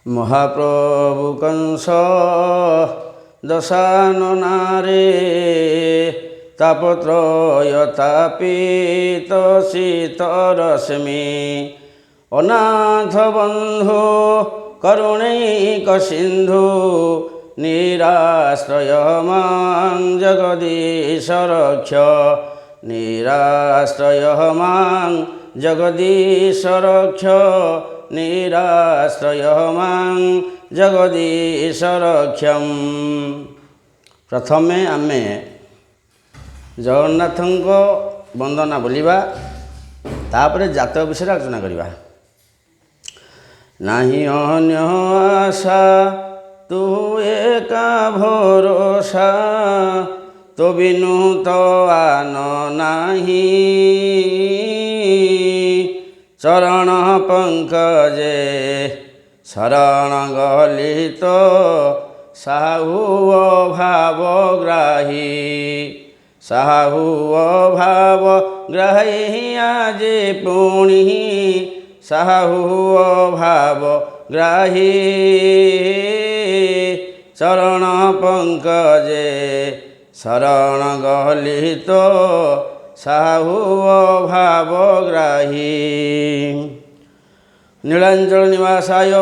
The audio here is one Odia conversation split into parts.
ମହାପ୍ରଭୁ କଂସ ଦଶାନନାରେ ତାପତ୍ରୟ ତାପିତ ଶୀତ ରଶ୍ମି, ଅନାଥ ବନ୍ଧୁ କରୁଣୈକ ସିନ୍ଧୁ, ନିରାଶ୍ରୟ ମାଂ ଜଗଦୀଶ ରକ୍ଷ, ନିରାଶ୍ରୟ ମାଂ ଜଗଦୀଶ ରକ୍ଷ, ନିରାଶ୍ରୟ ମାଂ ଜଗଦୀଶ ରକ୍ଷମ୍। ପ୍ରଥମେ ଆମେ ଜଗନ୍ନାଥଙ୍କ ବନ୍ଦନା ବୋଲିବା, ତାପରେ ଜାତକ ବିଷୟରେ ଆଲୋଚନା କରିବା। ନାହିଁ ଅନ୍ୟ ଆଶା, ତୁ ଏକା ଭରସା, ତୋ ବିନୁ ତ ଆନ ନାହିଁ। ଚରଣ ପଙ୍କଜେ ଶରଣ ଗଲି ତ ସାହୁ ଅଭାବଗ୍ରାହୀ, ସାହୁ ଅଭାବଗ୍ରାହୀ ଆଜି ପୁଣି ସାହୁ ଅଭାବଗ୍ରାହୀ। ଚରଣ ପଙ୍କଜେ ଶରଣ ଗଲି ତ ସାହୁ ଅଭାବଗ୍ରାହୀ। ନୀଳାଞ୍ଚଳ ନିବାସାୟ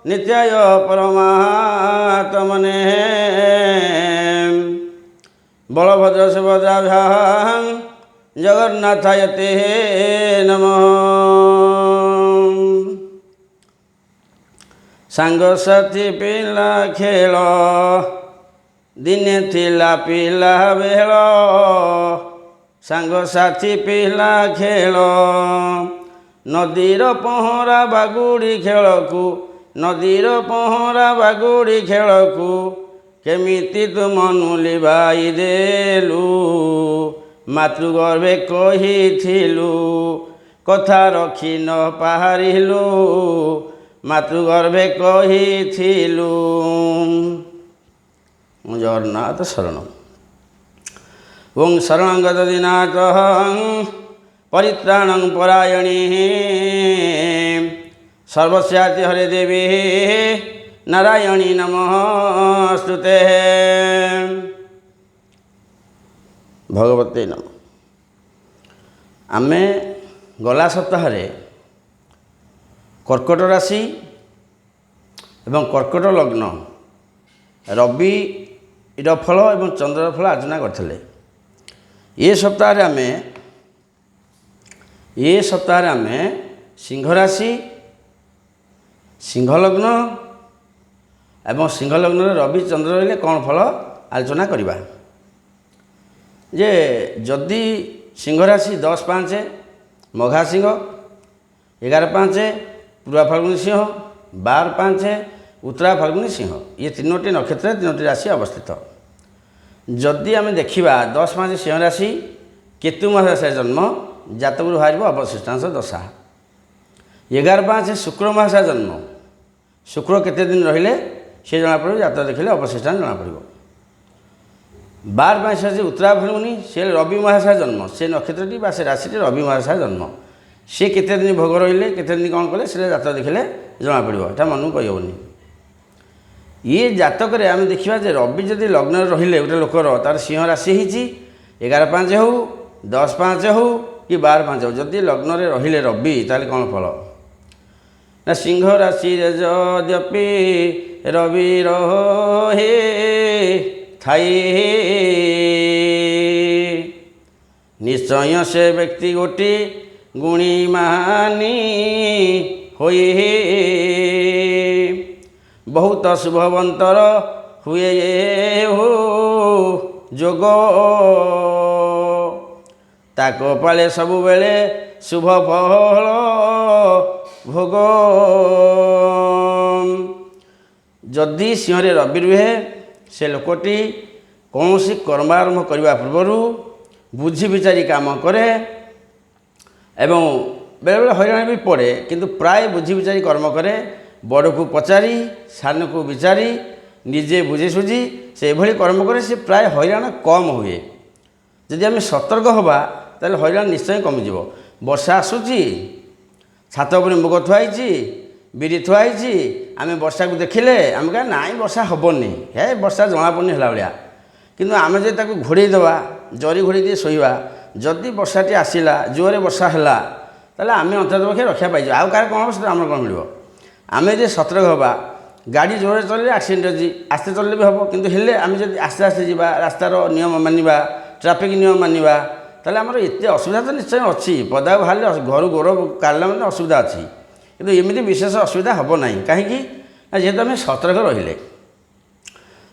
ନିତ୍ୟାୟ ପରମାତ୍ମନେ, ବଳଭଦ୍ର ସୁଭଦ୍ରାଭ୍ୟାଂ ଜଗନ୍ନାଥାୟ ତେ ନମଃ। ସାଙ୍ଗସାଥି ପିଲା ଖେଳ ଦିନେ ଥିଲା ପିଲା ବେଳ, ସାଙ୍ଗସାଥି ପିଲା ଖେଳ, ନଦୀର ପହଁରା ବାଗୁଡ଼ି ଖେଳକୁ, ନଦୀର ପହଁରା ବାଗୁଡ଼ି ଖେଳକୁ କେମିତି ତୁ ମନୁ ଲିଭାଇ ଦେଲୁ? ମାତୃଗର୍ଭେ କହିଥିଲୁ କଥା ରଖି ନ ପାରିଲୁ, ମାତୃଗର୍ଭେ କହିଥିଲୁ। ଜଗନ୍ନାଥ ଶରଣ। ଓಂ ଶରଣଗତ ଦିନାଥ ପରିତ୍ରାଣଂ ପରାୟଣୀ, ସର୍ବସ୍ୟାତି ହରେ ଦେବୀ ନାରାୟଣୀ ନମସ୍ତୁତେ। ଭଗବତୀ ନମ। ଆମେ ଗଲା ସପ୍ତାହରେ କର୍କଟ ରାଶି ଏବଂ କର୍କଟ ଲଗ୍ନ ରବିର ଫଳ ଏବଂ ଚନ୍ଦ୍ରର ଫଳ ଆଲୋଚନା କରିଥିଲେ। ଏ ସପ୍ତାହରେ ଆମେ ସିଂହ ରାଶି, ସିଂହ ଲଗ୍ନ ଏବଂ ସିଂହ ଲଗ୍ନରେ ରବି ଚନ୍ଦ୍ର ରହିଲେ କ'ଣ ଫଳ ଆଲୋଚନା କରିବା। ଯେ ଯଦି ସିଂହ ରାଶି 10/5 ମଘା ସିଂହ, 11/5 ପୂର୍ବା ଫାଲ୍ଗୁନୀ ସିଂହ, 12/5 ଉତ୍ତରା ଫାଲ୍ଗୁନୀ ସିଂହ, ଇଏ ତିନୋଟି ନକ୍ଷତ୍ରରେ ତିନୋଟି ରାଶି ଅବସ୍ଥିତ। ଯଦି ଆମେ ଦେଖିବା 10/5 ସିଂହ ରାଶି, କେତୁ ମହାଦଶାରେ ଜନ୍ମ, ଜାତକରୁ ବାହାରିବ ଅବଶିଷ୍ଟାଂଶ ଦଶା। 11/5 ଶୁକ୍ର ମହାଦଶା ଜନ୍ମ, ଶୁକ୍ର କେତେ ଦିନ ରହିଲେ ସେ ଜଣାପଡ଼ିବ, ଜାତକ ଦେଖିଲେ ଅବଶିଷ୍ଟାଂଶ ଜଣାପଡ଼ିବ। 12/5 ଅଛି ଉତ୍ତରା ଫାଲ୍ଗୁନୀ, ସେ ରବି ମହାଦଶା ଜନ୍ମ, ସେ ନକ୍ଷତ୍ରଟି ବା ସେ ରାଶିଟି ରବି ମହାଦଶା ଜନ୍ମ, ସେ କେତେ ଦିନ ଭୋଗ ରହିଲେ, କେତେ ଦିନ କ'ଣ କଲେ ସେଟା ଜାତକ ଦେଖିଲେ ଜଣାପଡ଼ିବ, ଏଟା ମନକୁ କହିହେବନି। ଇଏ ଜାତକରେ ଆମେ ଦେଖିବା ଯେ ରବି ଯଦି ଲଗ୍ନରେ ରହିଲେ ଗୋଟେ ଲୋକର, ତାର ସିଂହ ରାଶି ହେଇଛି, 11/5 ହେଉ, 10/5 ହେଉ କି 12/5 ହେଉ, ଯଦି ଲଗ୍ନରେ ରହିଲେ ରବି ତାହେଲେ କ'ଣ ଫଳ ନା, ସିଂହ ରାଶିରେ ଯଦ୍ୟପି ରବି ରହେ ଥାଇ, ନିଶ୍ଚୟ ସେ ବ୍ୟକ୍ତି ଗୋଟି ଗୁଣୀମାନି ହୋଇ, ବହୁତ ଶୁଭବନ୍ତର ହୁଏ ହୋ ଯୋଗ, ତା କପାଳେ ସବୁବେଳେ ଶୁଭ ଫଳ ଭୋଗ। ଯଦି ସିଂହରେ ରବି ରୁହେ, ସେ ଲୋକଟି କୌଣସି କର୍ମାରମ୍ଭ କରିବା ପୂର୍ବରୁ ବୁଝି ବିଚାରି କାମ କରେ ଏବଂ ବେଳେବେଳେ ହଇରାଣ ବି ପଡ଼େ, କିନ୍ତୁ ପ୍ରାୟ ବୁଝି ବିଚାରି କର୍ମ କରେ। ବଡ଼କୁ ପଚାରି ସାନକୁ ବିଚାରି ନିଜେ ବୁଝି ସୁଝି ସେ ଏଭଳି କର୍ମ କରେ, ସେ ପ୍ରାୟ ହଇରାଣ କମ୍ ହୁଏ। ଯଦି ଆମେ ସତର୍କ ହେବା ତାହେଲେ ହଇରାଣ ନିଶ୍ଚୟ କମିଯିବ। ବର୍ଷା ଆସୁଛି, ଛାତ ଉପରେ ମୁଗ ଥୁଆ ହେଇଛି, ବିରି ଥୁଆ ହେଇଛି, ଆମେ ବର୍ଷାକୁ ଦେଖିଲେ ଆମେ କହିବା ନାଇଁ ବର୍ଷା ହେବନି, ହେ ବର୍ଷା ଜଣାପଡ଼ୁନି ହେଲା ଭଳିଆ। କିନ୍ତୁ ଆମେ ଯଦି ତାକୁ ଘୋଡ଼େଇ ଦେବା, ଜରି ଘୋଡ଼େଇ ଦେଇ ଶୋଇବା, ଯଦି ବର୍ଷାଟି ଆସିଲା, ଜୋରରେ ବର୍ଷା ହେଲା, ତାହେଲେ ଆମେ ଅନ୍ତତଃ ପକ୍ଷେ ରକ୍ଷା ପାଇଯିବା। ଆଉ କାହାର କ'ଣ ହେବ ସେଟା ଆମର କ'ଣ ମିଳିବ? ଆମେ ଯଦି ସତର୍କ ହେବା, ଗାଡ଼ି ଜୋରରେ ଚଲେଇଲେ ଆକ୍ସିଡେଣ୍ଟ ଅଛି, ଆସ୍ତେ ଚଲେଇଲେ ବି ହେବ, କିନ୍ତୁ ହେଲେ ଆମେ ଯଦି ଆସ୍ତେ ଆସ୍ତେ ଯିବା, ରାସ୍ତାର ନିୟମ ମାନିବା, ଟ୍ରାଫିକ୍ ନିୟମ ମାନିବା, ତାହେଲେ ଆମର ଏତେ ଅସୁବିଧା ତ ନିଶ୍ଚୟ ଅଛି। ପଦାକୁ ବାହାରିଲେ ଘରୁ ଗୋଡ଼ କାଢ଼ିଲା ମାନେ ଅସୁବିଧା ଅଛି, କିନ୍ତୁ ଏମିତି ବିଶେଷ ଅସୁବିଧା ହେବ ନାହିଁ। କାହିଁକି ନା ଯେହେତୁ ଆମେ ସତର୍କ ରହିଲେ।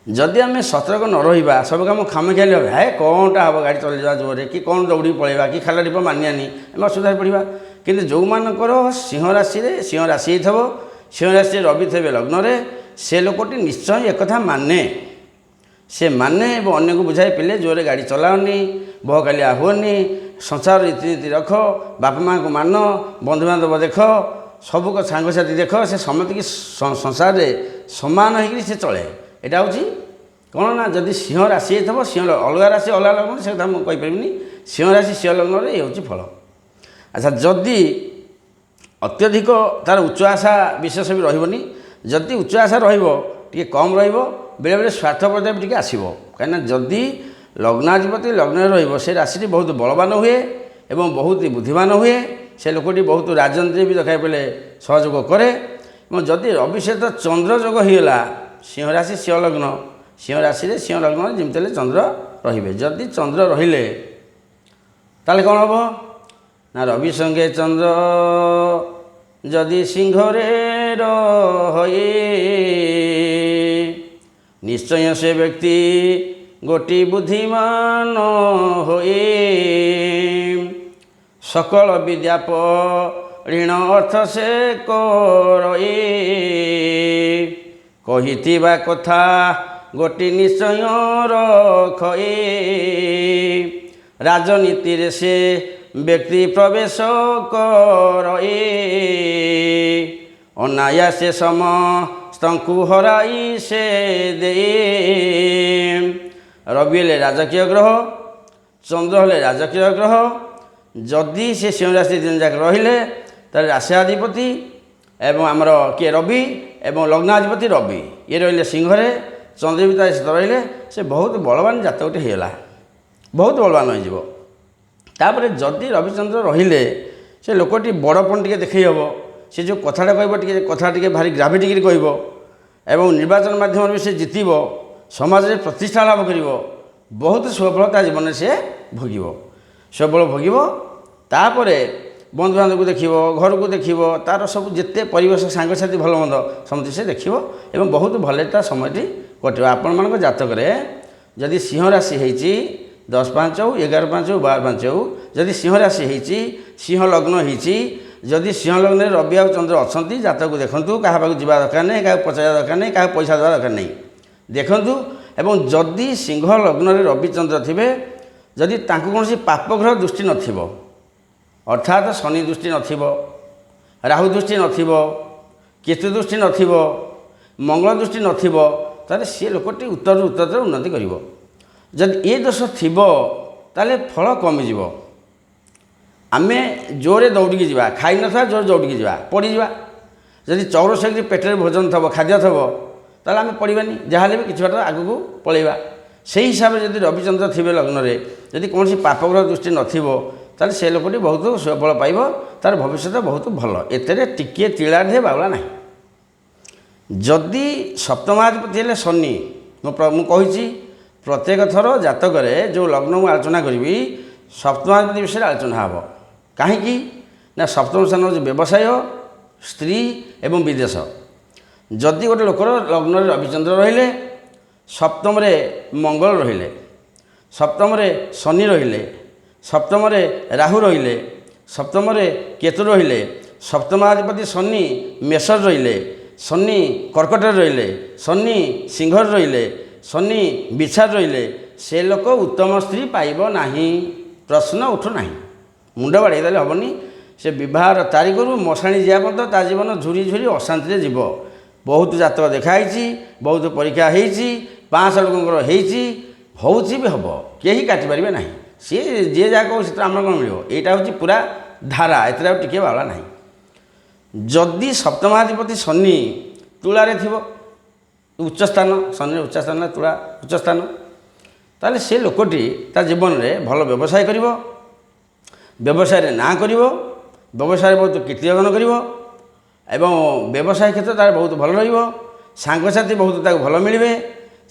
ଯଦି ଆମେ ସତର୍କ ନ ରହିବା, ସବୁ କାମ ଖାମଖିଆଲି ହେବ, ହେ କ'ଣଟା ହେବ, ଗାଡ଼ି ଚଲେଇଯିବା ଜୋରରେ କି କ'ଣ ଦୌଡ଼ିକି ପଳେଇବା କି ଖାଲ ଢିପ ମାନିବାନି, ଆମେ ଅସୁବିଧାରେ ପଡ଼ିବା। କିନ୍ତୁ ଯେଉଁମାନଙ୍କର ସିଂହ ରାଶିରେ ସିଂହ ରାଶି ହେଇଥିବ, ସିଂହ ରାଶିରେ ରବି ଥିବେ ଲଗ୍ନରେ, ସେ ଲୋକଟି ନିଶ୍ଚୟ ଏକଥା ମାନେ, ସେ ମାନେ ଏବଂ ଅନ୍ୟକୁ ବୁଝାଇ ପିଲେ ଜୋରରେ ଗାଡ଼ି ଚଲାଅନି, ବହକାଲିଆ ହୁଅନି, ସଂସାର ରୀତିନୀତି ରଖ, ବାପା ମାଆଙ୍କୁ ମାନ, ବନ୍ଧୁବାନ୍ଧବ ଦେଖ, ସବୁ ସାଙ୍ଗସାଥି ଦେଖ, ସେ ସମସ୍ତଙ୍କୁ ସଂସାରରେ ସମାନ ହେଇକିରି ସେ ଚଳେ। ଏଇଟା ହେଉଛି କ'ଣ ନା ଯଦି ସିଂହ ରାଶି ହେଇଥିବ, ସିଂହ ଅଲଗା ରାଶି ଅଲଗା ଲଗ୍ନ ସେ କଥା ମୁଁ କହିପାରିବିନି, ସିଂହ ରାଶି ସିଂହ ଲଗ୍ନରେ ଇଏ ହେଉଛି ଫଳ। ଆଚ୍ଛା, ଯଦି ଅତ୍ୟଧିକ ତା'ର ଉଚ୍ଚ ଆଶା ବିଶେଷ ବି ରହିବନି, ଯଦି ଉଚ୍ଚ ଆଶା ରହିବ ଟିକେ କମ୍ ରହିବ, ବେଳେବେଳେ ସ୍ୱାର୍ଥପରତା ବି ଟିକେ ଆସିବ। କାହିଁକିନା ଯଦି ଲଗ୍ନାଧିପତି ଲଗ୍ନରେ ରହିବ, ସେ ରାଶିଟି ବହୁତ ବଳବାନ ହୁଏ ଏବଂ ବହୁତ ବୁଦ୍ଧିମାନ ହୁଏ, ସେ ଲୋକଟି ବହୁତ ରାଜନୀତି ବି ଦରକାର ପଡ଼ିଲେ ସହଯୋଗ କରେ। ଏବଂ ଯଦି ରବି ସହିତ ଚନ୍ଦ୍ର ଯୋଗ ହେଇଗଲା, ସିଂହ ରାଶି ସିଂହ ଲଗ୍ନ, ସିଂହ ରାଶିରେ ସିଂହ ଲଗ୍ନରେ ଯେମିତି ହେଲେ ଚନ୍ଦ୍ର ରହିବେ। ଯଦି ଚନ୍ଦ୍ର ରହିଲେ ତାହେଲେ କ'ଣ ହେବ ନା ରବି ସଙ୍ଗେ ଚନ୍ଦ୍ର ଯଦି ସିଂହରେ ରହଇ, ନିଶ୍ଚୟ ସେ ବ୍ୟକ୍ତି ଗୋଟି ବୁଦ୍ଧିମାନ ହୋଇ, ସକଳ ବିଦ୍ୟା ଋଣ ଅର୍ଥ ସେ କରଇ, କହିଥିବା କଥା ଗୋଟି ନିଶ୍ଚୟ ରଖଇ, ରାଜନୀତିରେ ସେ ବ୍ୟକ୍ତି ପ୍ରବେଶ କରଇ, ଅନାୟାସେ ସମସ୍ତଙ୍କୁ ହରାଇ ସେ ଦେଇ। ରବି ହେଲେ ରାଜକୀୟ ଗ୍ରହ, ଚନ୍ଦ୍ର ହେଲେ ରାଜକୀୟ ଗ୍ରହ। ଯଦି ସେ ସିଂହ ରାଶି ଦିନ ଯାକ ରହିଲେ, ତାହେଲେ ରାଶିଆଧିପତି ଏବଂ ଆମର କିଏ ରବି ଏବଂ ଲଗ୍ନାଧିପତି ରବି ଇଏ ରହିଲେ ସିଂହରେ, ଚନ୍ଦ୍ର ବି ତା ସହିତ ରହିଲେ, ସେ ବହୁତ ବଳବାନ ଜାତକଟି ହେଇଗଲା, ବହୁତ ବଳବାନ ହୋଇଯିବ। ତାପରେ ଯଦି ରବିଚନ୍ଦ୍ର ରହିଲେ, ସେ ଲୋକଟି ବଡ଼ପଣ ଟିକେ ଦେଖେଇ ହେବ, ସେ ଯେଉଁ କଥାଟା କହିବ ଟିକେ କଥା ଟିକେ ଭାରି ଗ୍ରାଭିଟି କହିବ, ଏବଂ ନିର୍ବାଚନ ମାଧ୍ୟମରେ ବି ସେ ଜିତିବ, ସମାଜରେ ପ୍ରତିଷ୍ଠା ଲାଭ କରିବ, ବହୁତ ସଫଳତା ଜୀବନରେ ସେ ଭୋଗିବ, ସବଳ ଭୋଗିବ। ତାପରେ ବନ୍ଧୁବାନ୍ଧବକୁ ଦେଖିବ, ଘରକୁ ଦେଖିବ, ତା'ର ସବୁ ଯେତେ ପରିବେଶ ସାଙ୍ଗସାଥି ଭଲ ମନ୍ଦ ସମସ୍ତେ ସେ ଦେଖିବ ଏବଂ ବହୁତ ଭଲରେ ତା ସମୟଟି କଟିବ। ଆପଣମାନଙ୍କ ଜାତକରେ ଯଦି ସିଂହ ରାଶି ହେଇଛି, 10 5 ହେଉ, 11 5 ହେଉ, 12 5 ହେଉ, ଯଦି ସିଂହ ରାଶି ହେଇଛି, ସିଂହ ଲଗ୍ନ ହେଇଛି, ଯଦି ସିଂହ ଲଗ୍ନରେ ରବି ଆଉ ଚନ୍ଦ୍ର ଅଛନ୍ତି, ଜାତକକୁ ଦେଖନ୍ତୁ, କାହା ପାଖକୁ ଯିବା ଦରକାର ନାହିଁ, କାହାକୁ ପଚାରିବା ଦରକାର ନାହିଁ, କାହାକୁ ପଇସା ଦେବା ଦରକାର ନାହିଁ, ଦେଖନ୍ତୁ। ଏବଂ ଯଦି ସିଂହ ଲଗ୍ନରେ ରବି ଚନ୍ଦ୍ର ଥିବେ, ଯଦି ତାଙ୍କୁ କୌଣସି ପାପଗ୍ରହ ଦୃଷ୍ଟି ନଥିବ, ଅର୍ଥାତ୍ ଶନି ଦୃଷ୍ଟି ନଥିବ, ରାହୁ ଦୃଷ୍ଟି ନଥିବ, କେତୁ ଦୃଷ୍ଟି ନଥିବ, ମଙ୍ଗଳ ଦୃଷ୍ଟି ନଥିବ, ତାହେଲେ ସିଏ ଲୋକଟି ଉତ୍ତରରୁ ଉତ୍ତରତର ଉନ୍ନତି କରିବ। ଯଦି ଏ ଦୋଷ ଥିବ ତାହେଲେ ଫଳ କମିଯିବ। ଆମେ ଜୋରରେ ଦୌଡ଼ିକି ଯିବା, ଖାଇନଥିବା ଜୋରରେ ଦୌଡ଼ିକି ଯିବା, ପଡ଼ିଯିବା। ଯଦି ଚଉରସ ହେଇକି ପେଟରେ ଭୋଜନ ଥିବ, ଖାଦ୍ୟ ଥିବ, ତାହେଲେ ଆମେ ପଡ଼ିବାନି, ଯାହାହେଲେ ବି କିଛି ବାଟ ଆଗକୁ ପଳେଇବା। ସେହି ହିସାବରେ ଯଦି ରବିଚନ୍ଦ୍ର ଥିବେ ଲଗ୍ନରେ, ଯଦି କୌଣସି ପାପଗ୍ରହ ଦୃଷ୍ଟି ନଥିବ, ତାହେଲେ ସେ ଲୋକଟି ବହୁତ ସୁଫଳ ପାଇବ, ତା'ର ଭବିଷ୍ୟତ ବହୁତ ଭଲ, ଏଥିରେ ଟିକିଏ ତିଳାର୍ଧେ ବାଉଳା ନାହିଁ। ଯଦି ସପ୍ତମାଧିପତି ହେଲେ ଶନି, ମୁଁ କହିଛି ପ୍ରତ୍ୟେକ ଥର ଜାତକରେ ଯେଉଁ ଲଗ୍ନ ମୁଁ ଆଲୋଚନା କରିବି, ସପ୍ତମାଧିପତି ବିଷୟରେ ଆଲୋଚନା ହେବ। କାହିଁକି ନା ସପ୍ତମ ସ୍ଥାନ ହେଉଛି ବ୍ୟବସାୟ, ସ୍ତ୍ରୀ ଏବଂ ବିଦେଶ। ଯଦି ଗୋଟେ ଲୋକର ଲଗ୍ନରେ ରବିଚନ୍ଦ୍ର ରହିଲେ, ସପ୍ତମରେ ମଙ୍ଗଳ ରହିଲେ, ସପ୍ତମରେ ଶନି ରହିଲେ, ସପ୍ତମରେ ରାହୁ ରହିଲେ, ସପ୍ତମରେ କେତୁ ରହିଲେ, ସପ୍ତମାଧିପତି ଶନି ମେଷରେ ରହିଲେ, ଶନି କର୍କଟରେ ରହିଲେ, ଶନି ସିଂହରେ ରହିଲେ, ଶନି ବିଛାରେ ରହିଲେ, ସେ ଲୋକ ଉତ୍ତମ ସ୍ତ୍ରୀ ପାଇବ ନାହିଁ, ପ୍ରଶ୍ନ ଉଠୁନାହିଁ। ମୁଣ୍ଡ ବାଡ଼େଇ ଦେଲେ ହେବନି। ସେ ବିବାହର ତାରିଖରୁ ମଶାଣି ଯିବା ପର୍ଯ୍ୟନ୍ତ ତା ଜୀବନ ଝୁରି ଝୁରି ଅଶାନ୍ତିରେ ଯିବ। ବହୁତ ଜାତକ ଦେଖା ହେଇଛି, ବହୁତ ପରୀକ୍ଷା ହେଇଛି, 500 ଲୋକଙ୍କର ହେଇଛି, ହେଉଛି ବି ହେବ, କେହି କାଟିପାରିବେ ନାହିଁ। ସିଏ ଯିଏ ଯାହା କହୁ ସେଥିରେ ଆମର କ'ଣ ମିଳିବ? ଏଇଟା ହେଉଛି ପୁରା ଧାରା, ଏଥିରେ ଆଉ ଟିକିଏ ବାଉଳା ନାହିଁ। ଯଦି ସପ୍ତମାଧିପତି ଶନି ତୁଳାରେ ଥିବ, ଉଚ୍ଚ ସ୍ଥାନ, ଶନିର ଉଚ୍ଚ ସ୍ଥାନ ତୁଳା ଉଚ୍ଚ ସ୍ଥାନ, ତାହେଲେ ସେ ଲୋକଟି ତା ଜୀବନରେ ଭଲ ବ୍ୟବସାୟ କରିବ, ବ୍ୟବସାୟରେ ନାଁ କରିବ, ବ୍ୟବସାୟରେ ବହୁତ କୀର୍ତ୍ତି ଅର୍ଜନ କରିବ ଏବଂ ବ୍ୟବସାୟ କ୍ଷେତ୍ର ତାର ବହୁତ ଭଲ ରହିବ। ସାଙ୍ଗସାଥି ବହୁତ ତାକୁ ଭଲ ମିଳିବେ,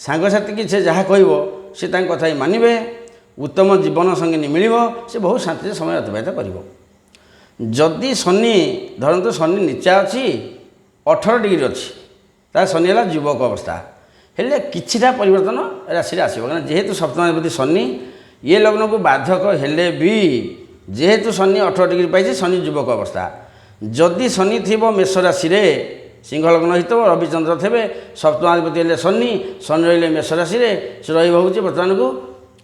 ସାଙ୍ଗସାଥିକି ସେ ଯାହା କହିବ ସେ ତାଙ୍କ କଥା ହିଁ ମାନିବେ, ଉତ୍ତମ ଜୀବନ ସଙ୍ଗିନୀ ମିଳିବ, ସେ ବହୁତ ଶାନ୍ତିରେ ସମୟ ଅତିବାହିତ କରିବ। ଯଦି ଶନି ଧରନ୍ତୁ ଶନି ନିଚା ଅଛି, 18 ଡିଗ୍ରୀ ଅଛି, ତାହେଲେ ଶନି ହେଲା ଯୁବକ ଅବସ୍ଥା, ହେଲେ କିଛିଟା ପରିବର୍ତ୍ତନ ରାଶିରେ ଆସିବ। କାରଣ ଯେହେତୁ ସପ୍ତମାଧିପତି ଶନି ଇଏ ଲଗ୍ନକୁ ବାଧକ ହେଲେ ବି ଯେହେତୁ ଶନି 18 ଡିଗ୍ରୀ ପାଇଛି, ଶନି ଯୁବକ ଅବସ୍ଥା। ଯଦି ଶନି ଥିବ ମେଷ ରାଶିରେ, ସିଂହ ଲଗ୍ନ ହେଇଥିବ, ରବିଚନ୍ଦ୍ର ଥିବେ, ସପ୍ତମାଧିପତି ହେଲେ ଶନି, ଶନି ରହିଲେ ମେଷ ରାଶିରେ, ସେ ରହିବ ହେଉଛି ବର୍ତ୍ତମାନକୁ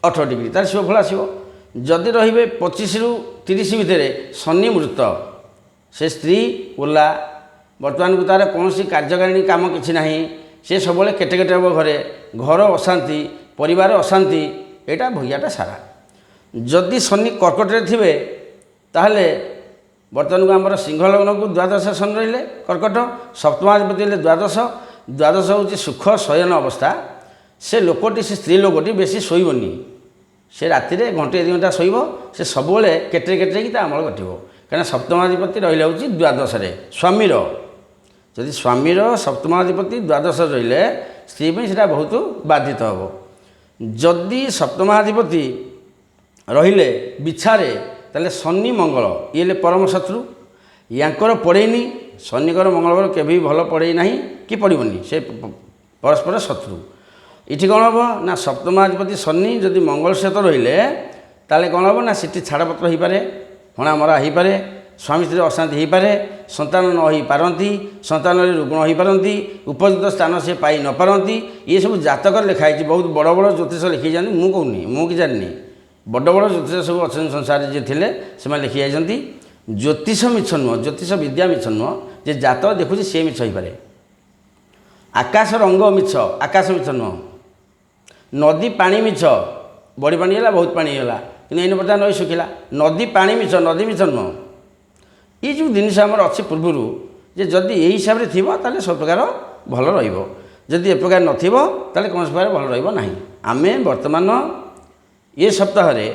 18 ଡିଗ୍ରୀ, ତାର ଶୁଭଫଳ ଆସିବ। ଯଦି ରହିବେ 25ରୁ 30 ଭିତରେ ଶନି ମୃତ, ସେ ସ୍ତ୍ରୀ ଓଲା, ବର୍ତ୍ତମାନକୁ ତାର କୌଣସି କାର୍ଯ୍ୟକାରିଣୀ କାମ କିଛି ନାହିଁ, ସେ ସବୁବେଳେ କେତେ କେତେ ହେବ ଘରେ, ଘର ଅଶାନ୍ତି, ପରିବାର ଅଶାନ୍ତି, ଏଇଟା ଭୋଗିଆଟା ସାରା। ଯଦି ଶନି କର୍କଟରେ ଥିବେ ତାହେଲେ ବର୍ତ୍ତମାନକୁ ଆମର ସିଂହ ଲଗ୍ନକୁ ଦ୍ୱାଦଶ ଶନି ରହିଲେ କର୍କଟ, ସପ୍ତମାଧିପତି ହେଲେ ଦ୍ୱାଦଶ, ଦ୍ୱାଦଶ ହେଉଛି ସୁଖ ଶୟନ ଅବସ୍ଥା। ସେ ଲୋକଟି, ସେ ସ୍ତ୍ରୀ ଲୋକଟି ବେଶୀ ଶୋଇବନି, ସେ ରାତିରେ ଘଣ୍ଟେ 2 ଘଣ୍ଟା ଶୋଇବ, ସେ ସବୁବେଳେ କେଟେଇ କେଟେଇକି ତା ଅମଳ କଟିବ। କାରଣ ସପ୍ତମାଧିପତି ରହିଲେ ହେଉଛି ଦ୍ୱାଦଶରେ ସ୍ୱାମୀର, ଯଦି ସ୍ୱାମୀର ସପ୍ତମାଧିପତି ଦ୍ୱାଦଶରେ ରହିଲେ ସ୍ତ୍ରୀ ପାଇଁ ସେଇଟା ବହୁତ ବାଧିତ ହେବ। ଯଦି ସପ୍ତମାଧିପତି ରହିଲେ ବିଛାରେ, ତାହେଲେ ଶନି ମଙ୍ଗଳ ଇଏ ହେଲେ ପରମ ଶତ୍ରୁ, ୟାଙ୍କର ପଡ଼େନି, ଶନିଙ୍କର ମଙ୍ଗଳଙ୍କର କେବେ ବି ଭଲ ପଡ଼େଇ ନାହିଁ କି ପଡ଼ିବନି, ସେ ପରସ୍ପର ଶତ୍ରୁ। ଏଠି କ'ଣ ହେବ ନା ସପ୍ତମାଧିପତି ଶନି ଯଦି ମଙ୍ଗଳ ସହିତ ରହିଲେ ତାହେଲେ କ'ଣ ହେବ ନା ସେଠି ଛାଡ଼ପତ୍ର ହୋଇପାରେ, ହଣାମରା ହୋଇପାରେ, ସ୍ୱାମୀ ସ୍ତ୍ରୀ ଅଶାନ୍ତି ହୋଇପାରେ, ସନ୍ତାନ ନ ହୋଇପାରନ୍ତି, ସନ୍ତାନରେ ରୁଗ୍ଣ ହୋଇପାରନ୍ତି, ଉପଯୁକ୍ତ ସ୍ଥାନ ସେ ପାଇ ନପାରନ୍ତି। ଏସବୁ ଜାତକରେ ଲେଖା ହେଇଛି, ବହୁତ ବଡ଼ ବଡ଼ ଜ୍ୟୋତିଷ ଲେଖିଛନ୍ତି, ମୁଁ କହୁନି, ମୁଁ କି ଜାଣିନି, ବଡ଼ ବଡ଼ ଜ୍ୟୋତିଷ ସବୁ ଅଛନ୍ତି ସଂସାରରେ ଯିଏ ଥିଲେ ସେମାନେ ଲେଖି ଯାଇଛନ୍ତି। ଜ୍ୟୋତିଷ ମିଛ ନୁହଁ, ଜ୍ୟୋତିଷ ବିଦ୍ୟା ମିଛ ନୁହଁ, ଯେ ଜାତକ ଦେଖୁଛି ସିଏ ମିଛ ହୋଇପାରେ। ଆକାଶ ରଙ୍ଗ ମିଛ, ଆକାଶ ମିଛ ନୁହଁ। ନଦୀ ପାଣି ମିଛ, ବଡ଼ି ପାଣି ହେଲା ବହୁତ ପାଣି ହେଇଗଲା, କିନ୍ତୁ ଏଇନେ ବର୍ତ୍ତମାନ ନଈ ଶୁଖିଲା। ନଦୀ ପାଣି ମିଛ, ନଦୀ ମିଛ ନୁହଁ। ଏଇ ଯେଉଁ ଜିନିଷ ଆମର ଅଛି ପୂର୍ବରୁ, ଯେ ଯଦି ଏଇ ହିସାବରେ ଥିବ ତାହେଲେ ସବୁ ପ୍ରକାର ଭଲ ରହିବ, ଯଦି ଏ ପ୍ରକାର ନଥିବ ତାହେଲେ କୌଣସି ପ୍ରକାର ଭଲ ରହିବ ନାହିଁ। ଆମେ ବର୍ତ୍ତମାନ ଏ ସପ୍ତାହରେ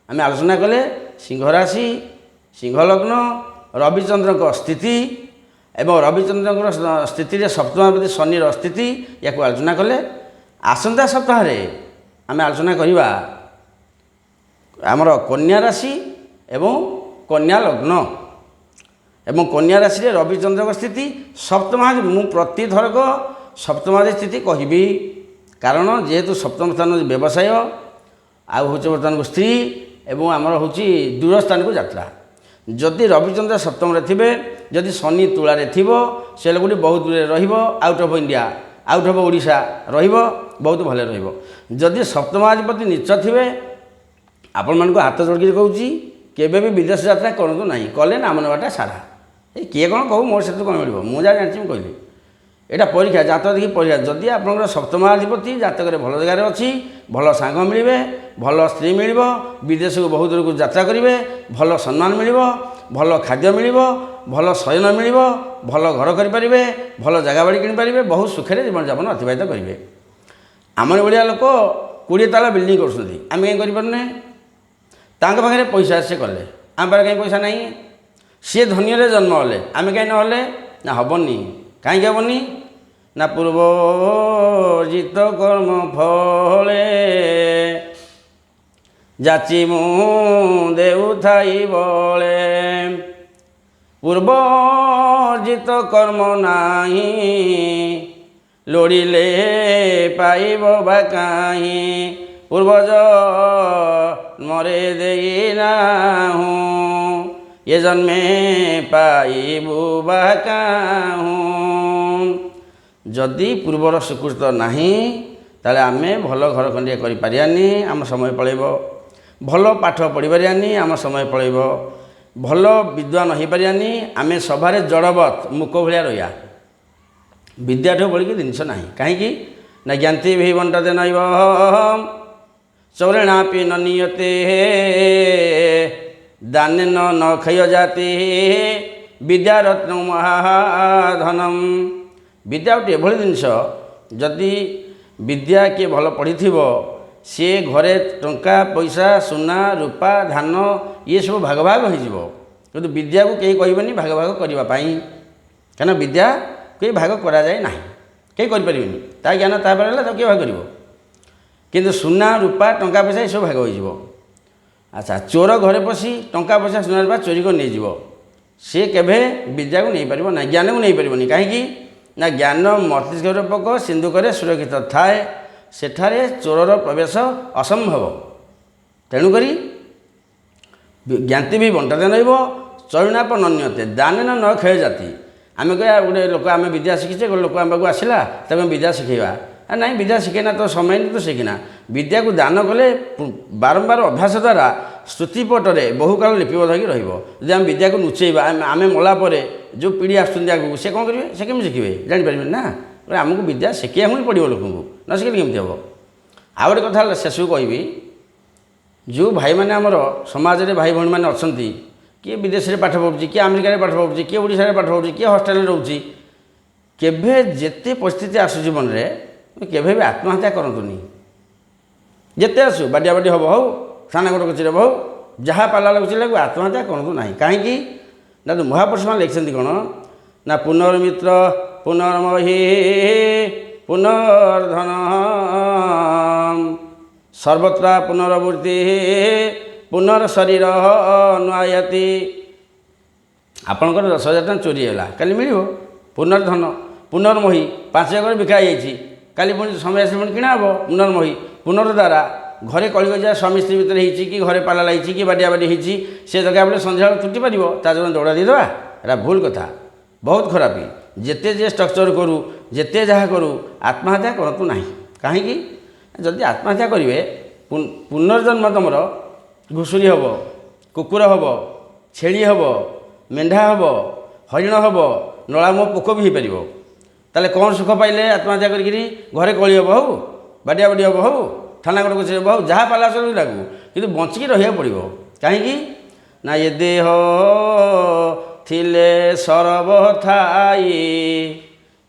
ଆମେ ଆଲୋଚନା କଲେ ସିଂହ ରାଶି, ସିଂହ ଲଗ୍ନ, ରବିଚନ୍ଦ୍ରଙ୍କ ସ୍ଥିତି ଏବଂ ରବିଚନ୍ଦ୍ରଙ୍କର ସ୍ଥିତିରେ ସପ୍ତମାଧିପତି ଶନିର ସ୍ଥିତି, ୟାକୁ ଆଲୋଚନା କଲେ। ଆସନ୍ତା ସପ୍ତାହରେ ଆମେ ଆଲୋଚନା କରିବା ଆମର କନ୍ୟା ରାଶି ଏବଂ କନ୍ୟା ଲଗ୍ନ ଏବଂ କନ୍ୟା ରାଶିରେ ରବିଚନ୍ଦ୍ରଙ୍କ ସ୍ଥିତି ସପ୍ତମାଧିପତି। ମୁଁ ପ୍ରତିଥରକ ସପ୍ତମାଧିପତି ସ୍ଥିତି କହିବି, କାରଣ ଯେହେତୁ ସପ୍ତମ ସ୍ଥାନ ବ୍ୟବସାୟ, ଆଉ ହେଉଛି ବର୍ତ୍ତମାନ ସ୍ତ୍ରୀ ଏବଂ ଆମର ହେଉଛି ଦୂର ସ୍ଥାନକୁ ଯାତ୍ରା। ଯଦି ରବିଚନ୍ଦ୍ର ସପ୍ତମରେ ଥିବେ, ଯଦି ଶନି ତୁଳାରେ ଥିବ, ସେ ଲୋକଟି ବହୁତ ଦୂରରେ ରହିବ, out of India, out of Odisha ରହିବ, ବହୁତ ଭଲରେ ରହିବ। ଯଦି ସପ୍ତମାଧିପତି ନୀଚ ଥିବେ, ଆପଣମାନଙ୍କୁ ହାତ ଯୋଡ଼ିକି କହୁଛି, କେବେ ବି ବିଦେଶ ଯାତ୍ରା କରନ୍ତୁ ନାହିଁ, କଲେ ନାମ ନେବାଟା ସାରା। ଏ କିଏ କ'ଣ କହୁ, ମୋର ସେଥିରୁ କ'ଣ ମିଳିବ, ମୁଁ ଯାହା ଜାଣିଛି ମୁଁ କହିଲି। ଏଇଟା ପରୀକ୍ଷା, ଜାତକ ଦେଖି ପରୀକ୍ଷା। ଯଦି ଆପଣଙ୍କର ସପ୍ତମାଧିପତି ଜାତକରେ ଭଲ ଜାଗାରେ ଅଛି, ଭଲ ସାଙ୍ଗ ମିଳିବେ, ଭଲ ସ୍ତ୍ରୀ ମିଳିବ, ବିଦେଶକୁ ବହୁତ ଦୂରକୁ ଯାତ୍ରା କରିବେ, ଭଲ ସମ୍ମାନ ମିଳିବ, ଭଲ ଖାଦ୍ୟ ମିଳିବ, ଭଲ ଶୟନ ମିଳିବ, ଭଲ ଘର କରିପାରିବେ, ଭଲ ଜାଗା ବାଡ଼ି କିଣିପାରିବେ, ବହୁତ ସୁଖରେ ଜୀବନଯାପନ ଅତିବାହିତ କରିବେ। ଆମର ଭଳିଆ ଲୋକ 20 ତାଲା ବିଲ୍ଡିଂ କରୁଛନ୍ତି, ଆମେ କାହିଁ କରିପାରୁନେ? ତାଙ୍କ ପାଖରେ ପଇସା ସେ କଲେ, ଆମ ପାଖରେ କାହିଁ ପଇସା ନାହିଁ? ସିଏ ଧନୀରେ ଜନ୍ମ ହେଲେ, ଆମେ କାହିଁ ନହେଲେ? ନା ହେବନି। କାହିଁକି ହେବନି? ନା ପୂର୍ବଜିତ କର୍ମ ଫଳେ ଯାଚି ମୁଁ ଦେଉଥାଇ ବଳେ, ପୂର୍ବର୍ଜିତ କର୍ମ ନାହିଁ ଲୋଡ଼ିଲେ ପାଇବ ବା କାହିଁ, ପୂର୍ବଜ ମରେ ଦେଇନାହୁଁ ଏ ଜନ୍ମେ ପାଇବୁ ବା କାହୁଁ। ଯଦି ପୂର୍ବର ସୁକୃତ ନାହିଁ ତାହେଲେ ଆମେ ଭଲ ଘର ଖଣ୍ଡିଏ କରିପାରିବାନି, ଆମ ସମୟ ପଳେଇବ। ଭଲ ପାଠ ପଢ଼ିପାରିବାନି, ଆମ ସମୟ ପଳେଇବ। ଭଲ ବିଦ୍ୱାନ ହୋଇପାରିବାନି, ଆମେ ସଭାରେ ଜଡ଼ବତ୍ ମୁକ ଭଳିଆ ରହିବା। ବିଦ୍ୟାଠୁ ବଳିକି ଜିନିଷ ନାହିଁ। କାହିଁକି ନା ଜ୍ଞାତି ଭି ବଣ୍ଟତେ ନୈବ ଚୌରେଣାପି ନ ନିୟତେ ଦାନେନ ନ କ୍ଷୟ ଜାତି ବିଦ୍ୟାରତ୍ନ ମହାଧନମ୍। ବିଦ୍ୟା ଗୋଟେ ଏଭଳି ଜିନିଷ, ଯଦି ବିଦ୍ୟା କିଏ ଭଲ ପଢ଼ିଥିବ, ସିଏ ଘରେ ଟଙ୍କା ପଇସା, ସୁନା ରୂପା, ଧାନ ଇଏ ସବୁ ଭାଗ ଭାଗ ହୋଇଯିବ, କିନ୍ତୁ ବିଦ୍ୟାକୁ କେହି କହିବେନି ଭାଗ ଭାଗ କରିବା ପାଇଁ। କାରଣ ବିଦ୍ୟା କେହି ଭାଗ କରାଯାଏ ନାହିଁ, କେହି କରିପାରିବେନି। ତା ଜ୍ଞାନ ତା ପାଖରେ ହେଲା, ତାକୁ କିଏ ଭାଗ କରିବ? କିନ୍ତୁ ସୁନା ରୂପା ଟଙ୍କା ପଇସା ଏସବୁ ଭାଗ ହୋଇଯିବ। ଆଚ୍ଛା, ଚୋର ଘରେ ପଶି ଟଙ୍କା ପଇସା ସୁନା ରୂପା ଚୋରି କରି ନେଇଯିବ, ସିଏ କେବେ ବିଦ୍ୟାକୁ ନେଇପାରିବ ନାହିଁ, ଜ୍ଞାନକୁ ନେଇପାରିବନି। କାହିଁକି ନା ଜ୍ଞାନ ମସ୍ତିଷ୍କ ରୂପକ ସିନ୍ଧୁକରେ ସୁରକ୍ଷିତ ଥାଏ, ସେଠାରେ ଚୋରର ପ୍ରବେଶ ଅସମ୍ଭବ। ତେଣୁକରି ଜ୍ଞାତି ବି ବଣ୍ଟା ନଇବ ଚରୁଣାପ ନନ୍ୟତେ ଦାନେନ ନ କ୍ଷୟ ଜାତି। ଆମେ କହିବା ଗୋଟେ ଲୋକ ଆମେ ବିଦ୍ୟା ଶିଖିଛେ, ଗୋଟେ ଲୋକ ଆମ ପାଖକୁ ଆସିଲା, ତାକୁ ଆମେ ବିଦ୍ୟା ଶିଖେଇବା। ନାଇଁ, ବିଦ୍ୟା ଶିଖେନା ତ ସମୟ ତ ଶିଖିନା। ବିଦ୍ୟାକୁ ଦାନ କଲେ ବାରମ୍ବାର ଅଭ୍ୟାସ ଦ୍ୱାରା ସ୍ମୃତିପଟରେ ବହୁକାଳ ଲିପିବଦ୍ଧ ହେଇକି ରହିବ। ଯଦି ଆମେ ବିଦ୍ୟାକୁ ଲୁଚେଇବା, ଆମେ ମଲା ପରେ ଯେଉଁ ପିଢ଼ି ଆସୁଛନ୍ତି ଆଗକୁ, ସେ କ'ଣ କରିବେ? ସେ କେମିତି ଶିଖିବେ? ଜାଣିପାରିବେନି ନା। ଆମକୁ ବିଦ୍ୟା ଶିଖିବାକୁ ହିଁ ପଡ଼ିବ, ଲୋକଙ୍କୁ ନ ଶିଖିଲେ କେମିତି ହେବ? ଆଉ ଗୋଟେ କଥା ହେଲା, ଶେଷକୁ କହିବି, ଯେଉଁ ଭାଇମାନେ ଆମର ସମାଜରେ ଭାଇ ଭଉଣୀମାନେ ଅଛନ୍ତି, କିଏ ବିଦେଶରେ ପାଠ ପଢ଼ୁଛି, କିଏ ଆମେରିକାରେ ପାଠ ପଢ଼ୁଛି, କିଏ ଓଡ଼ିଶାରେ ପାଠ ପଢ଼ୁଛି, କିଏ ହଷ୍ଟେଲରେ ରହୁଛି, କେବେ ଯେତେ ପରିସ୍ଥିତି ଆସୁ ଜୀବନରେ କେବେ ବି ଆତ୍ମହତ୍ୟା କରନ୍ତୁନି। ଯେତେ ଆସୁ, ବାଡ଼ିଆ ବାଡ଼ି ହେବ ହଉ, ଥାନା ଗୋଡ଼ କଚେରୀ ହେବ ହଉ, ଯାହା ପାଲା ଲାଗୁଛି ଲାଗୁ, ଆତ୍ମହତ୍ୟା କରନ୍ତୁ ନାହିଁ। କାହିଁକି ନା ମହାପୁରୁଷମାନେ ଲେଖିଛନ୍ତି କ'ଣ ନା, ପୁନର୍ମିତ୍ର ପୁନର୍ମହୀ ପୁନର୍ଧନ ସର୍ବତ୍ର ପୁନରାବୃତ୍ତି ପୁନର୍ଶରୀର ନୁଆୟତି। ଆପଣଙ୍କର 10,000 ଟଙ୍କା ଚୋରି ହେଲା, କାଲି ମିଳିବ ପୁନର୍ଧନ। ପୁନର୍ମହୀ, 5 ଏକର ବିକା ହେଇଯାଇଛି, କାଲି ପୁଣି ସମୟ ଆସିଲେ ପୁଣି କିଣା ହେବ ପୁନର୍ମହୀ। ପୁନର୍ଦ୍ୱାରା, ଘରେ କଳିଗଜା ସ୍ୱାମୀ ସ୍ତ୍ରୀ ଭିତରେ ହେଇଛି କି ଘରେ ପାଲା ଲାଗିଛି କି ବାଡ଼ିଆ ବାଡ଼ି ହେଇଛି, ସେ ଦରକାର ବେଳେ ସନ୍ଧ୍ୟାବେଳକୁ ତୁଟି ପାରିବ, ତା ଯୋଗୁଁ ଦୌଡ଼ା ଦେଇଦେବା, ଏଇଟା ଭୁଲ କଥା, ବହୁତ ଖରାପ। ଯେତେ ଯେ ଷ୍ଟ୍ରକ୍ଚର କରୁ, ଯେତେ ଯାହା କରୁ, ଆତ୍ମହତ୍ୟା କରନ୍ତୁ ନାହିଁ। କାହିଁକି? ଯଦି ଆତ୍ମହତ୍ୟା କରିବେ, ପୁନର୍ଜନ୍ମ ତୁମର ଘୁଷୁରୀ ହେବ, କୁକୁର ହେବ, ଛେଳି ହେବ, ମେଣ୍ଢା ହେବ, ହରିଣ ହେବ, ନଳାମୁହଁ ପୋକ ବି ହେଇପାରିବ। ତାହେଲେ କ'ଣ ସୁଖ ପାଇଲେ ଆତ୍ମହତ୍ୟା କରିକିରି? ଘରେ କଳି ହେବ ହଉ, ବାଡ଼ିଆ ବାଡ଼ି ହେବ ହଉ, ଥାନା ଗୋଡ଼ କଚେରୀ ହେବ ହଉ, ଯାହା ପାଲା ସବୁ ଲାଗୁ, କିନ୍ତୁ ବଞ୍ଚିକି ରହିବାକୁ ପଡ଼ିବ। କାହିଁକି ନା ଏ ଦେହ ଥିଲେ ସରବ ଥାଇ,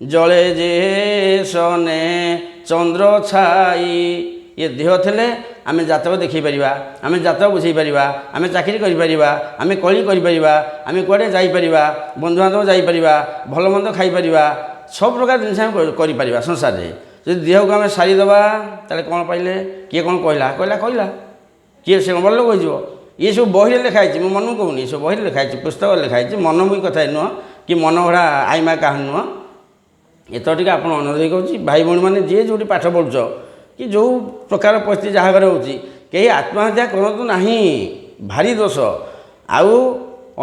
ଜଳେ ଯେ ସନେ ଚନ୍ଦ୍ର ଛାଇ। ଏ ଦେହ ଥିଲେ ଆମେ ଜାତକ ଦେଖାଇ ପାରିବା, ଆମେ ଜାତକ ବୁଝାଇ ପାରିବା, ଆମେ ଚାକିରି କରିପାରିବା, ଆମେ କଳି କରିପାରିବା, ଆମେ କୁଆଡ଼େ ଯାଇପାରିବା, ବନ୍ଧୁବାନ୍ଧବ ଯାଇପାରିବା, ଭଲ ମନ୍ଦ ଖାଇପାରିବା, ସବୁ ପ୍ରକାର ଜିନିଷ ଆମେ କରିପାରିବା ସଂସାରରେ। ଯଦି ଦେହକୁ ଆମେ ସାରିଦେବା, ତାହେଲେ କ'ଣ ପାଇଲେ? କିଏ କ'ଣ କହିଲା କହିଲା କହିଲା, କିଏ ସେ ବଡ଼ ଲୋକ ହେଇଯିବ? ଇଏ ସବୁ ବହିରେ ଲେଖା ହେଇଛି, ମୁଁ ମନକୁ କହୁନି। ଏସବୁ ବହିରେ ଲେଖା ହେଇଛି, ପୁସ୍ତକରେ ଲେଖା ହେଇଛି, ମନମୁଖୀ କଥା ନୁହଁ କି ମନ ଗଢ଼ା ଆଇମା କାହାଣୀ ନୁହଁ। ଏଥର ଟିକେ ଆପଣ ଅନୁରୋଧ କହୁଛି, ଭାଇ ଭଉଣୀମାନେ ଯିଏ ଯେଉଁଠି ପାଠ ପଢ଼ୁଛ କି ଯେଉଁ ପ୍ରକାର ପରିସ୍ଥିତି ଯାହା ଘରେ ହେଉଛି, କେହି ଆତ୍ମହତ୍ୟା କରନ୍ତୁ ନାହିଁ, ଭାରି ଦୋଷ। ଆଉ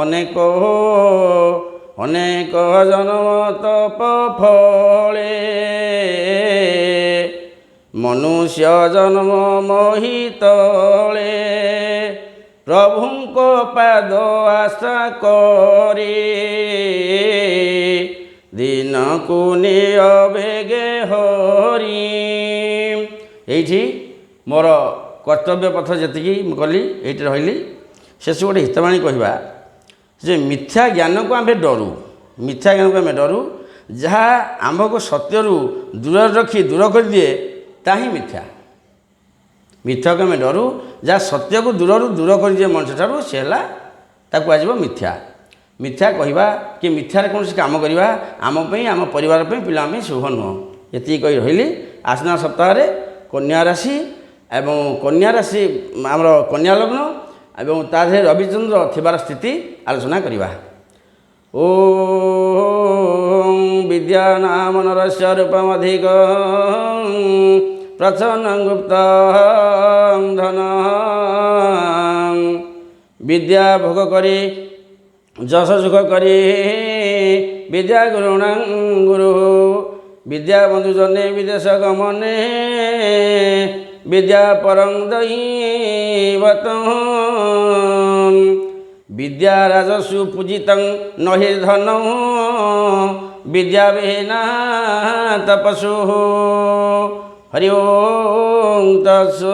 ଅନେକ ଅନେକ ଜନ୍ମ ତପ ଫଳେ ମନୁଷ୍ୟ ଜନ୍ମ ମହିତଳେ, ପ୍ରଭୁଙ୍କ ପାଦ ଆଶା କରି ଦିନକୁ ନିଅ ବେଗେ ହରି। ଏଇଠି ମୋର କର୍ତ୍ତବ୍ୟ ପଥ ଯେତିକି ମୁଁ କଲି, ଏଇଠି ରହିଲି। ଶେଷ ଗୋଟେ ହିତବାଣୀ କହିବା ଯେ ମିଥ୍ୟା ଜ୍ଞାନକୁ ଆମେ ଡରୁ, ମିଥ୍ୟା ଜ୍ଞାନକୁ ଆମେ ଡରୁ। ଯାହା ଆମ୍ଭକୁ ସତ୍ୟରୁ ଦୂରରେ ରଖି ଦୂର କରିଦିଏ, ତାହା ହିଁ ମିଥ୍ୟା। ମିଥ୍ୟାକୁ ଆମେ ଡରୁ। ଯାହା ସତ୍ୟକୁ ଦୂରରୁ ଦୂର କରିଦିଏ ମଣିଷଠାରୁ, ସେ ହେଲା, ତାକୁ କୁହାଯିବ ମିଥ୍ୟା। ମିଥ୍ୟା କହିବା କି ମିଥ୍ୟାରେ କୌଣସି କାମ କରିବା ଆମ ପାଇଁ, ଆମ ପରିବାର ପାଇଁ, ପିଲାଙ୍କ ପାଇଁ ଶୁଭ ନୁହଁ। ଏତିକି କହି ରହିଲି। ଆସନ୍ତା ସପ୍ତାହରେ କନ୍ୟା ରାଶି ଏବଂ କନ୍ୟା ରାଶି ଆମର କନ୍ୟା ଲଗ୍ନ ଏବଂ ତା ଦେହରେ ରବିଚନ୍ଦ୍ର ଥିବାର ସ୍ଥିତି ଆଲୋଚନା କରିବା। ଓଁ ବିଦ୍ୟା ନାମ ନରସ୍ୟ ରୂପମଧିକ ପ୍ରଚ୍ଛନ୍ନ ଗୁପ୍ତ ଧନ। ବିଦ୍ୟା ଭୋଗ କରି ଯଶ ସୁଖ କରି ବିଦ୍ୟା ଗୁରୁଣାଂ ଗୁରୁ। ବିଦ୍ୟା ବନ୍ଧୁ ଜନେ ବିଦେଶ ଗମନେ ବିଦ୍ୟା ପରଂ ଦୈବତ। ବିଦ୍ୟା ରାଜସୁ ପୂଜିତଂ ନହି ଧନ ବିଦ୍ୟା ବିହୀନା ତପସୁ। ହରି ଓଁ ତତ୍ସତ୍।